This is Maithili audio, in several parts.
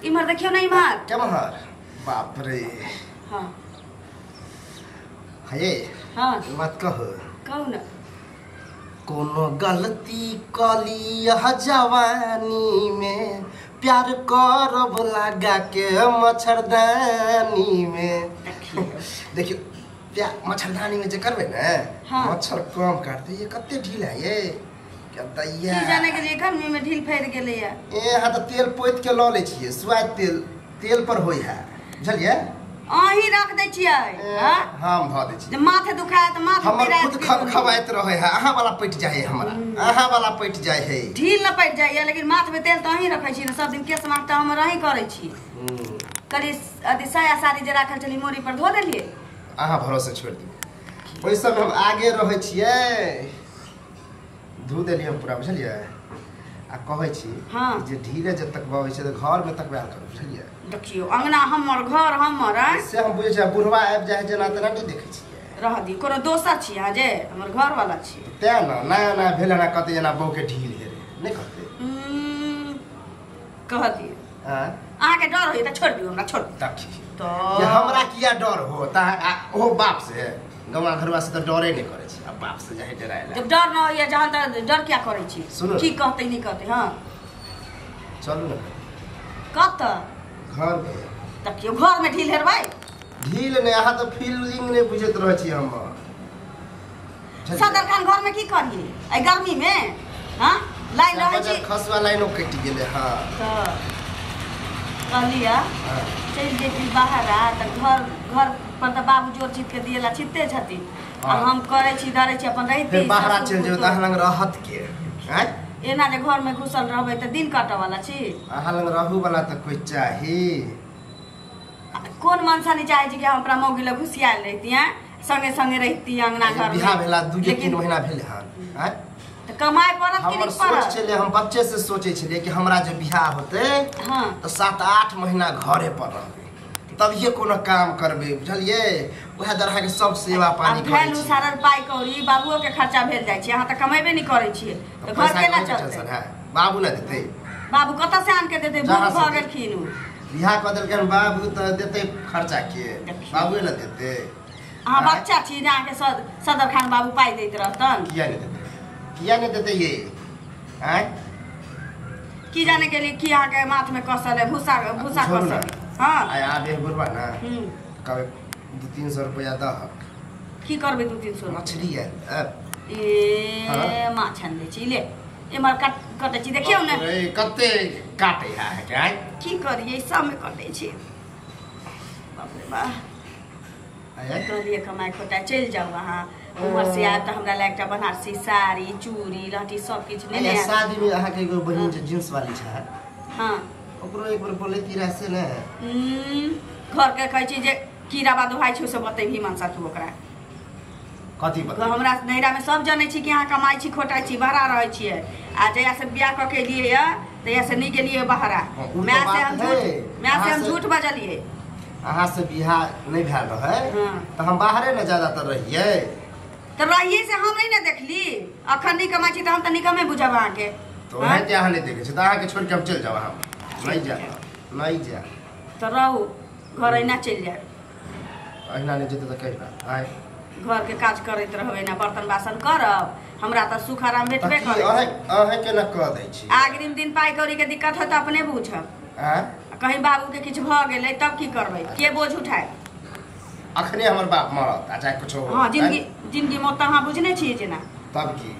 इमहर देखियो ना इमहर केमहर बाप रे हां हे हां बात कहू कहू ना कोनो गलती कली जवानी में प्यार करब लगा के मच्छरदानी में देखियो प्यार मच्छरदानी में जे करबे ने हाँ। मच्छर कम काटते ये कते ढील है ये क्या दैया की जाने के लिए गर्मी में ढील फैल गेलै या ए हां त तेल पोइत के ल लै छियै सुआद तेल तेल पर होय है बुझलियै अहीं रख दै छियै हां हम ध दै छियै जे माथे दुखाय त माथ हमर खुद खवाइत रहे है अहाँ वाला पटि जाय है हमरा अहाँ वाला पटि जाय है ढील न पटि जाय लेकिन माथ में तेल त अहीं रखै छी ने सब दिन केस माथ त हमर अहीं करै छी करी अथी साया साड़ी जे राखल छली मोरी पर धो देलियै अहाँ भरोसे छोड़ि दियौ ओहि सब हम आगे रहै छियै धो देलियै हम पूरा बुझलियै आ कहै छी हाँ। जे ढीले जब तक बबै छै तऽ घरमे तकबायल करू बुझलियै देखियौ अंगना हमर घर हमर से हम बुझै छियै बुढ़वा आबि जाइ है जेना तेना नहि देखै छियै रह दी कोनो दोसर छी अहाँ जे हमर घर वाला छी तें ने नया नया भेल हन कहतै जेना बहूके ढील हेरे नहि कहतै कह दियौ अहाँके डर होइए तऽ छोड़ि दियौ हमरा छोड़ देखी तऽ हमरा किया डर हो तऽ ओहो बाप से गौवा घरवा से तऽ डरे नहि करै छी आ बाप से जाहे डराय जब डर न होइए जहन तऽ डर किया करै छी की कहतै नहि कहतै हाँ चलू ने कतऽ घर में देखियौ घर में ढील हेरबै ढील नहि अहाँ तऽ फीलिंग नहि बुझैत रहै छी हमर सदर खान घर में की करियै एहि गर्मी में हाँ लाइन रहै छी खसुआ लाइनो कटि गेलै हाँ तऽ कहलियै चलि जेती बाहर आ तऽ घर घर पर तऽ बाबू जोर चीत के दिएला छिते छथिन आ हम करै छी धरै छी अपन रहिती फेर बाहर चलि जेबै तऽ अहाँ लग रहत के आँय एना जे घर में घुसल रहबै तऽ दिन काटऽ वाला छी अहाँ लग रहू वाला तऽ कोइ चाही कोन मनसा नहीं चाहे छी कि हम अपना मौगी लग घुसियाल रहिती हैं संगे संगे रहिती अंगना घर में बियाह भेला 2-3 महीना भेल हन आँय तऽ कमाय पड़त कि हमर नहि सोच पड़त छलै हम बच्चे से सोचै छलियै कि हमरा जे बियाह होतै हाँ तऽ 7-8 महीना घरे पर रहबै तभिए कोनो काम करबै बुझलियै उएह दरहा के सब सेवा पानी करै भेल छी उसारल पाइ कौड़ी बाबुओ के खर्चा भेल जाइ छै अहाँ तऽ कमेबे नहि करै छियै तऽ घर पैसा केना के चलतै टेंशन है बाबू ने देतै बाबू कतऽ से आन के देतै बूढ़ जहाँ से भऽ देतै। गेलखिन उ बियाह कऽ देलकनि बाबू तऽ देतै खर्चा के देखियौ। बाबुए ने देतै अहाँ बच्चा छी जे अहाँके सदर खान बाबू पाइ दैत रहतन किया नहि देतै किया नहि देतै ये आँय की जाने गेली की अहाँके माथ में कसल है भूसा भूसा छोड़ू कसल ना। हाँ आइ आबे बुढ़बा ना कहबै 200-300 रुपया दहक की करबै 200-300 मछली आयल ए हाँ। माछ आनि दै छी ले एम्हर कटै छी देखियौ ने रे कते काटे है अहाँके आँय की करियै सबमे कटै छी बाप रे बा आँय कहलियै कमाइ खोटाइ चलि जाउ अहाँ उम्हर से आयब तऽ हमरा लए एकटा बनारसी साड़ी चूड़ी लहठी सब किछु नेने आँय, आयब शादी में अहाँके एगो बहिन जे जींस वाली छै हाँ ओकरो एक बेर बोलेती रहे से ने घर के कहै छी जे कीड़ा बादो भाइ छै से बतेबही मनसा तू ओकरा कथी बतेबै हमरा नैहरा में सब जनै छी कि अहाँ कमाइ छी खोटाइ छी बहरा रहै छियै आ जहिया से बियाह कऽ के एलियै यऽ तहिया से नहि गेलियै बहरा हाँ, उ तऽ माय से बात हम है। झूठ माय से अहाँ हम से- झूठ बजलियै अहाँ से बियाह नहि भेल रहै हाँ। तऽ हम बाहरे ने ज्यादातर रहियै तऽ रहियै से हम नहि ने देखली अखन नहि कमाइ छी तऽ हम तऽ निकमे बुझब अहाँके तऽ ओनाहिते अहाँ नहि देखै छी तऽ अहाँके छोड़ि के हम चलि जाउ अहाँ नहि जायब नहि जायब तऽ रहू घर अहिना चलि जायब अहिना नहि जेतै तऽ कहिना आँय घर के काज करैत रहबै एना बर्तन बासन करब हमरा तऽ सुख आराम तऽ भेटबे की करत अहें अहें केना कऽ दै छी अग्रिम दिन पाइ कौड़ी के दिक्कत होत तऽ अपने बुझब आँय आ कहीं बाबू के किछु भऽ गेलै तब की करबै के बोझ उठायब अखने हमर बाप मरत आ चाहे कुछो हो हाँ जिंदगी जिंदगी मौत तऽ अहाँ बुझने छियै जेना तब की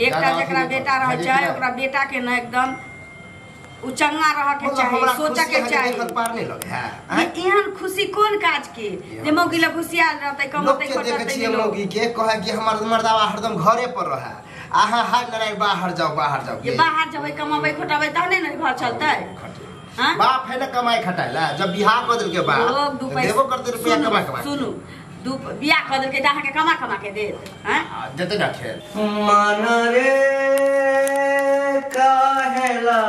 एकटा जकरा बेटा रहै छै ओकरा बेटा के ने एकदम उ चंगा रह के चाही सोचऽ के चाही देखल पार नहीं लगे है आँय? एहन खुशी कोन काज के जे मौगी लग खुशियाल रहतै लोक कमतै के देखै खटतै छियै नहि लोक। मौगी के कहै कि हमर मर्दावा हरदम घरे पर रहै अहाँ हाय नारायण बाहर जाओ बाहर जाओ जे बाहर जेबै कमबै खटबै तहने ने घर चलतै हाँ? बाप है ना कमाई खटाइ ला जब बियाह कऽ देलकै बाप लोग दू तऽ पैसा देबो करतै रुपया सुनू, कमा कमा के। सुनू दू बियाह कऽ देलकै तऽ अहाँके कमा कमा के देत हैं आ, देतै ना खेल मन रे काहेला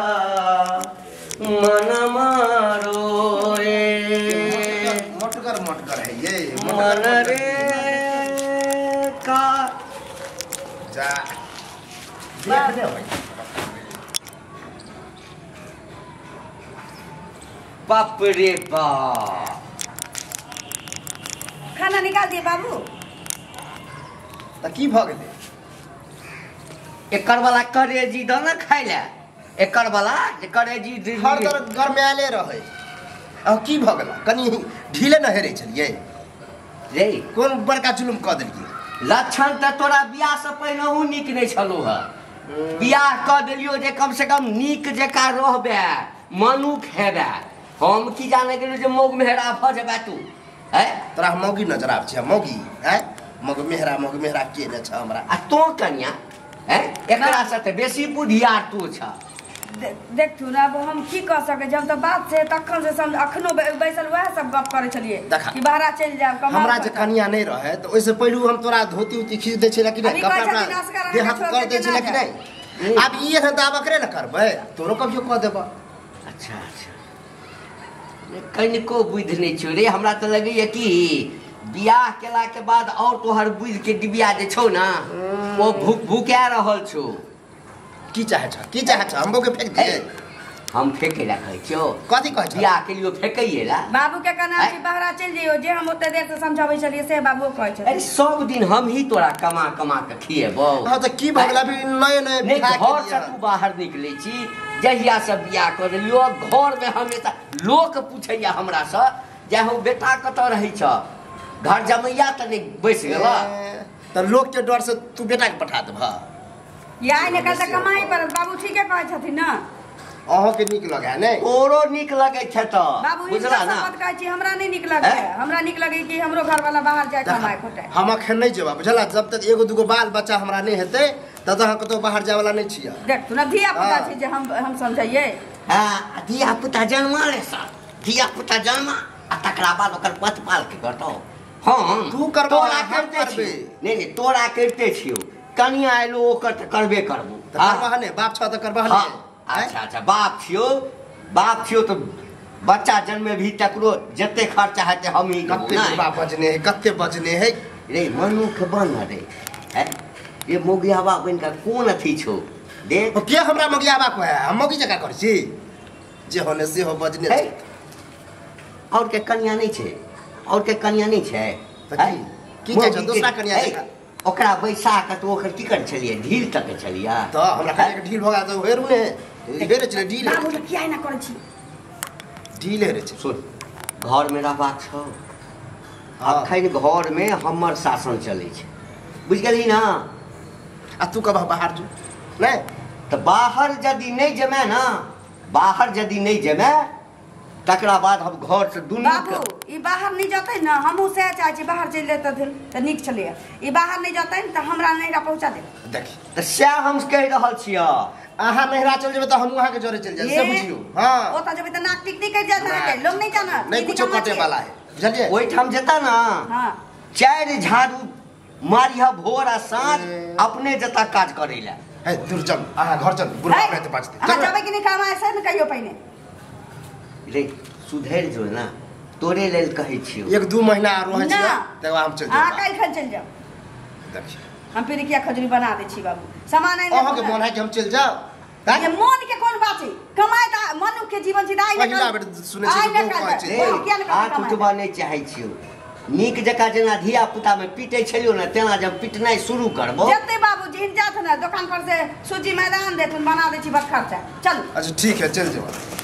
मन मारो रे मोटगर मोटगर है ये मन रे का जा देख ने भाई। बाप रे बाप खाना निकाल दिए बाबू। त की भ गेलै? एकर वाला करेजी द न खाइ ले, एकर वाला जे करेजी हर तर गरमायले रहै। आ की भ गेल? कनी ढीले न हेरै छलियै रे, कोन बड़का जुलुम क देलियै? लक्षण त तोरा बियाह से पहिनहु नीक नहि छलो ह। बियाह क देलियो जे कम से कम नीक जकाँ रहबे, मनुख हेबे। हम की जाने गेलियो जे मौग मेहरा भ जेबे तू। हैं तोरा मौगी नजर आबै छै? मौगी हैं मौग मेहरा के ने छ हमरा? आ तो कन्या हैं एकरा से त बेसी बुधियार तू छ। देखथु ना अब हम की कह सकै छी? हम तऽ बात से तखन से समझ अखनो बैसल वएह सब गप करै छलियै कि बाहरा चलि जायब कमाउ। हमरा जे कनिया नहीं रहे तो ओइसे पहिलू हम तोरा धोती उती खींच दै छलै कि नहीं? कपड़ा देह हाथ कर दै छलै कि नहीं? आब ई एहन दावा करे न करबै तोरो कभियो कह देबा। अच्छा अच्छा कनिको बुद्धि नहीं छौ रे। हमरा तऽ लगैया कि बियाह केला के बाद और तोहर बुद्धि के डिबिया जे छौ ना ओ भूख भूखा रहल छौ। की चाहे छ? की चाहे छ? हमरो के फेंक दिए? हम फेंके ला कहै छियौ। कथी कहै छ? बियाह के लिए फेंकैये ला। बाबू के कहना कि बाहरा चलि जइयो, जे हम ओते देर से समझाबै छलियै से बाबू कहै छै। अरे सब दिन हम ही तोरा कमा कमा के खिएबौ। हां त की भऽ गेल? अभी नए नए बियाह के घर से तू बाहर निकलै छी, जहिया से बियाह कर लियो घर में हमेशा लोक पूछैया हमरा से जे हो बेटा कतऽ रहै छ, घर जमैया त नहीं बैस गेल? त लोक के डर से तू बेटा के पठा देबह? या ने कहता कमाई पर बाबू ठीके कहै छथिन ना। अहाँ के नीक लगे नै? तोरो नीक लगे छै त बाबू बुझला ना? शपथ कहै छी हमरा नहीं नीक लगे। हमरा नीक लगे कि हमरो घर वाला बाहर जाय कमाए खोटे। हम अखन नहीं जेबा बुझला, जब तक एगो दूगो बाल बच्चा हमरा नहीं हेतै तब तक अहाँ कतौ बाहर जाय वाला नहीं छियै। देख तू ना धिया पुता छी जे हम समझैयै। हां धिया पुता जन्मा ले सर, धिया पुता जन्मा आ तकरा बाद ओकर पतपाल के करतौ। हम तू करबो तोरा करते छी। नहीं नहीं तोरा करते छियौ, कनिया आइलो ओकर त करबे करबो। त करबह ने, बाप छ त करबह ने। अच्छा अच्छा बाप छियौ, बाप छियौ त बच्चा जन्मे भी तकरो जते खर्चा हेतै हम ही देबौ। कते बाप बजने है, कते बजने है रे। मनुख बन रे हैं, ये मोगियाबा बन के कोन अथी छौ देख। के हमरा मोगियाबा कहै? हम मोगी जका करै छी जे होने से हो बजने छै। और के कनिया नहीं छै? और के कनिया नहीं छै त की छै दोसरा कनिया जका? ओकरा बैसा के तो ओकर की कर छलियै? ढील तक छलियै त हमरा कनिया के ढील भ गेल त हेरू ने हेरे छलै ढील। बाबू किया एना करै छी? ढील हेरे छै। सुन घर में रहबाक छौ अखन, घर में हमर शासन चलै छै बुझि गेलही ना? आ तू कब बाहर जो नहीं त बाहर यदि नहीं जेमे ना, बाहर यदि नहीं जेमे तकरा बाद हम घर से दुनू बाबू ई बाहर नहीं जतै ना। हमहूँ सएह चाहै छी बाहर चलि जेतथिन त नीक छलैया। ई बाहर नहीं जतै त हमरा नैहरा पहुँचा दे। देखी त सएह हम कहि रहल छियौ, अहाँ नैहरा चलि जेबै त हमहूँ अहाँके जरे चलि जायब से बुझियौ। हां ओतऽ जेबै त नाक टिक टिक कटि जायत अहाँके, लोग नहीं जानत नहीं कुछो कटे वाला है बुझलियै। ओहिठाम जेता ना हां 4 झाड़ू मारिह भोर आ साँझ, अपने जता काज करै ला। हे दूर चल, अहाँ घर चल, बुढ़ा में त बचतै। अहाँ जेबै कि नहीं कमाए से ने कहियो पहिने रे। सुधरि जो ना, तोरे लेल कहै छियौ। 1-2 महीना आर रहै छियै तकर बाद हम चलि जायब। अहाँ काल्हि खन चलि जाउ। देखियौ हम पिरिकिया खजूरी बना दै छी बाबू, सामान आनि। अहाँके मोन है कि हम चलि जाउ? ये मोन के कोन बात छै? कमाए त मनुख के जीवन छै त आइ पहिला बेर सुनै छी कि कहै छै। हाथ उठबा नहि चाहै छियौ। नीक जकाँ जेना धिया पुता में पीटै छलियौ ने तेना जब पिटनाइ शुरू करबौ। जते बाबू जिन जात ने दोकान पर से सूजी मैदान देथुन बना दै छी बड़ खर्चा। चलू अच्छा ठीक है चलि जेबै।